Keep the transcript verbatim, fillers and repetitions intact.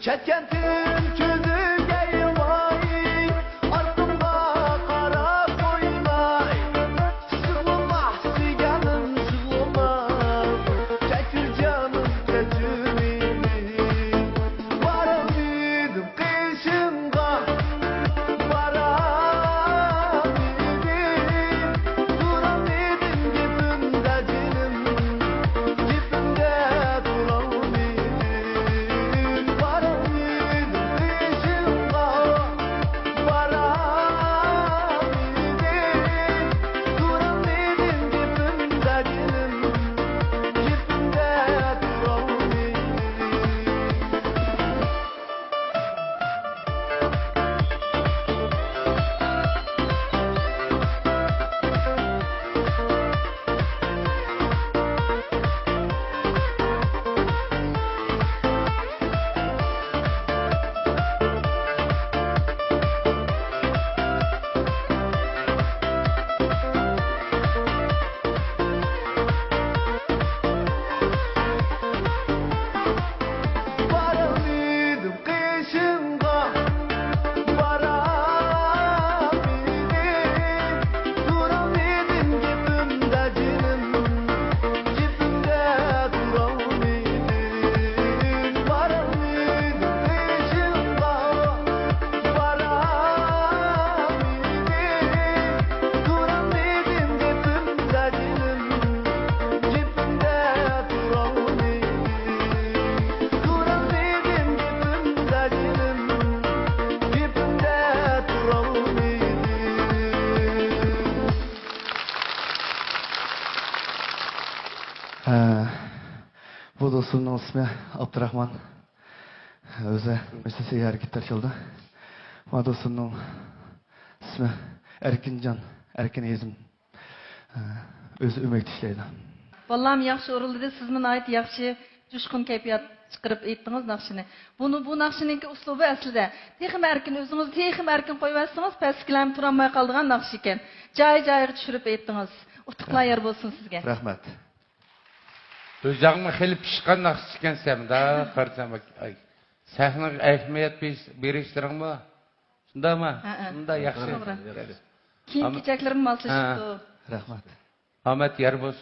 چەتكەنتىم كۆزۈڭگە يىغلاي، ئارقامغا قاراپ ئويناي. يىغلىما، سۆيگەنلىرىم، يىغلىما. كەچۈر جانىم، كەچۈر مېنى. بارالمىدىم قېشىڭغا، بارالمىدىم. تۇرالمىدىم گېپىمدە جېنىم، گېپىمدە تۇرالمىدىم. بارالمىدىم قېشىڭغا، بارالمىدىم. تۇرالمىدىم گېپىمدە جېنىم، گېپىمدە تۇرالمىدىم. بارالمىدىم قېشىڭغا، بارالمىدىم. تۇرالمىدىم گېپىمدە جېنىم، گېپىمدە تۇرالمىدىم. بارالمىدىم قېشىڭغا، بارالمىدىم. تۇرالمىدىم گېپىمدە جېنىم، گېپىمدە تۇرالمىدىم. تۇرالمىدىم گېپىمدە جېنىم، گېپىمدە تۇرالمىدىم. ھە، بۇ دوستۇمنىڭ ئىسمى ئابدۇراخمان. ئۆزى مۇشۇ سەھەرگە تەرجىمە قىلدى. ما دوستۇمنىڭ ئىسمى ئەركىنجان، ئەركىن ھېزىم. ئۆزى ئۆمەكتە ئىشلەيدۇ. بالام ياخشى ئورۇنلىدى، سىزمۇ ناھايىتى ياخشى، جۇشقۇن كەيپىيات چىقىرىپ ئېيتتىڭىز ناخشىنى. بۇنى، بۇ ناخشىنىڭكى ئۇسلۇبى ئەسلىدە تېخىمۇ ئەركىن، ئۆزىڭىز تېخىمۇ ئەركىن قويۇۋەتسىڭىز، پەسكىلەرمۇ تۇرالماي قالىدىغان ناخشا ئىكەن. جايى جايىغا چۈشۈرۈپ ئېيتتىڭىز. ئۇتۇقلار يار بولسۇن سىزگە. رەھمەت. ئۆزۈڭمۇ خېلى پىشقان ناخشىچى ئىكەنسەن، مۇنداق قارىسام، ئاي، سەھنىگە ئەھمىيەت بېرىش-، بېرىشلىرىڭمۇ شۇنداقمۇ؟ ھەئە. شۇنداق ياخشى. توغرا. ياخشى. كىيىم-كېچەكلىرىمۇ ماسلىشىپتۇ. رەھمەت. ئامەت يار بولسۇن.